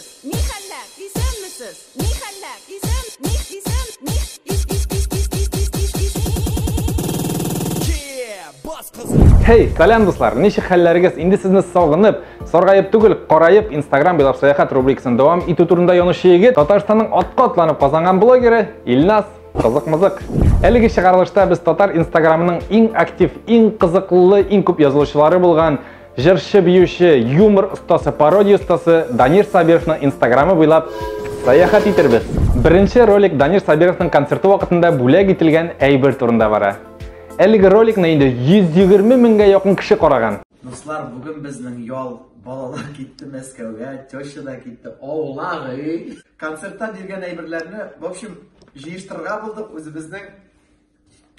Исәнмесез! Ни хәлләр? Исәнмесез! Ни хәлләр? Исән, ни, исән, ни, ис, ис, ис, ис, ис, ис, ис, ис, Хей, сәлам дуслар! Ничек хәлләрегез? Инде сезне сагынып, саргаеп түгел, караеп Instagram буйлап сәяхәт рубрикасын дәвам итү турында янучы егет, Татарстанның атка атланып казанган блогеры Илназ Кызык-мызык. Әлеге чыгарылышта без татар Инстаграмының иң актив, иң кызыклы, иң күп язылучылары булган җырчы, биюче, юмор остасы, пародия остасы Данир Сабировның Инстаграмы буйлап сәяхәт итербез. Беренче ролик Данир Сабировның концерты вакытында бүләк ителгән әйбер турында бара. Әлеге роликны инде 120 меңгә якын кеше караган. Дуслар, бүген безнең ял, балалар китте Мәскәүгә, теща да китте, аулак өй. Концертта биргән әйберләрне, в общем, җыештырырга булдык, үзебезнең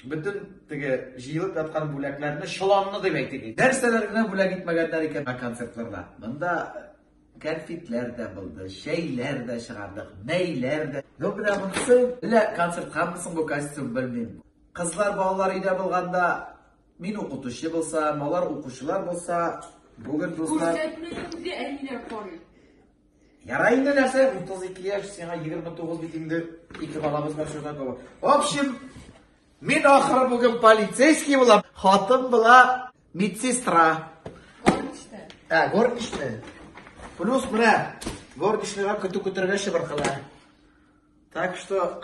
бөтен теге җыелып яткан бүләкләрне, чоланны дип әйтик. Нәрсәләр генә бүләк итмәгәннәр икән концертларда. Монда кәнфитләр дә булды, чәйләр дә чыгардык, мәйләр дә. Ну, менә монысы, әллә концерткамы соң бу костюм, белмим. Кызлар, балалар өйдә булганда, мин укытучы булсам, алар укучылар булса, бүген дуслар... Күрсәтмә инде, әниләр карый. Ярай инде нәрсә, 32 яшь, сиңа 29 бит инде, ике балабыз бар шуннан кала. В общем, мин ахыры бүген полицейский булам. Хатын була медсестра. Горничная. Ә, горничная. Плюс менә горничныйга көтү көтәргә чыбыркылар. Так что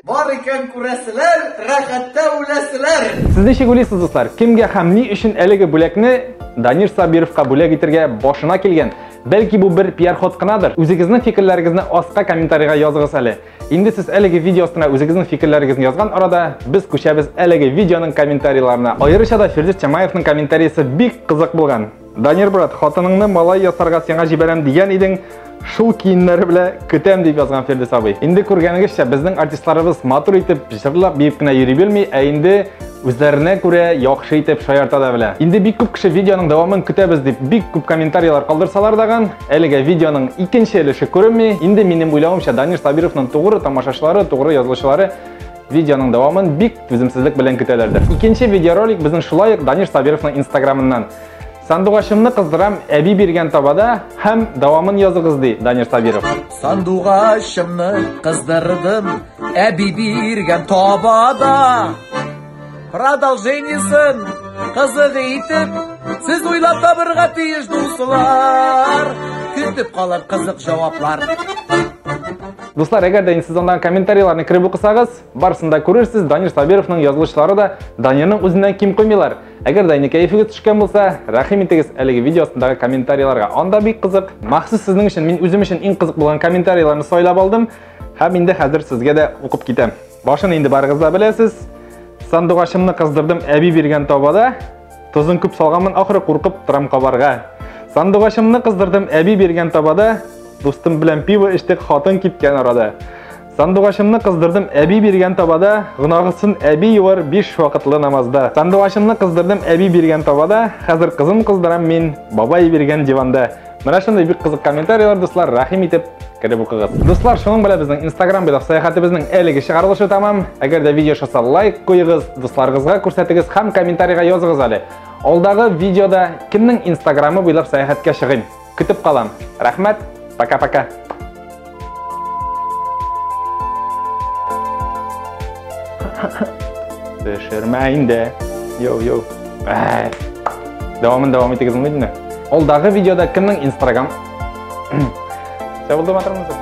бар икән күрәселәр, рәхәттә үләселәр. Сез ничек уйлыйсыз, дуслар? Кемгә һәм ни өчен әлеге бүләкне Данир Сабировка бүләк итергә башына килгән? Бәлки бу бер пиар-ход кынадыр? Үзегезнең фикерләрегезне аска комментарийга языгыз әле. Инде сез әлеге видео астына үзегезнең фикерләрегезне язган арада, без күчәбез әлеге видеоның комментарийларына. Аеруча да Фирдүс Тямаевның комментариясе бик кызык булган. Данир брат, хатыныңны малай ясарга сиңа җибәрәм дигән идең, шул киемнәре белән көтәм дип язган Фирдүс абый. Инде күргәнегезчә, безнең артистларыбыз матур итеп җырлап биеп кенә йөри белми, ә инде үзләренә күрә яхшы итеп шаярта да белә. Инде бик күп кеше видеоның дәвамын көтәбез дип бик күп комментарийлар калдырсалар даган, әлегә видеоның икенче өлеше күренми. Инде минем уйлавымча, Данир Сабировның тугры тамашачылары, тугры язылучылары видеоның дәвамын бик түземсезлек белән көтәләрдер. Икенче видеоролик безнең шулай ук Данир Сабировның Инстаграмыннан. Сандугачымны кыздырам әби биргән табада һәм дәвамын языгыз, ди Данир Сабиров. Сандугачымны кыздырдым әби биргән табада. Продолжениесен кызык итеп сез уйлап табырга тиеш, дуслар. Көтеп калыр кызык җаваплар. Дуслар, әгәр дә инде сез андагы комментарийларны кереп укысагыз, барысын да күрерсез, Данир Сабировның язылучылары да Данирның үзеннән ким куймыйлар. Әгәр дә инде кәефегез төшкән булса, рәхим итегез әлеге видео астындагы комментарийларга. Анда бик кызык. Махсус сезнең өчен, мин үзем өчен иң кызык булган комментарийларны сайлап алдым. Һәм инде хәзер сезгә дә укып китәм. Башын инде барыгыз да беләсез. Сандугачымны кыздырдым әби биргән табада. Тозын күп салганмын, ахыры куркып торам кабарга. Сандугачымны кыздырдым әби биргән табада. Дустым белән пиво эчтек, хатын киткән арада. Сандугачымны кыздырдым әби биргән табада, гөнаһысын әби юар биш вакытлы намазда. Сандугачымны кыздырдым әби биргән табада, хәзер кызым кыздырам мин бабай биргән диванда. Менә шундый бик кызык комментарийлар, дуслар, рәхим итеп кереп укыгыз. Дуслар, шуның белән безнең Instagram буйлап сәяхәтебезнең әлеге чыгарылышы тәмам. Әгәр дә видео ошаса, лайк куегыз, дусларыгызга күрсәтегез һәм комментарийга языгыз әле. Алдагы видеода кемнең Инстаграмы буйлап сәяхәткә чыгыйм? Көтеп калам. Рәхмәт. Пока-пока. Төшермә инде. Йоу, йоу. Дәвамын дәвам итегез инде. Алдагы видеода кемнең Инстаграм? Сә булды матырмызы?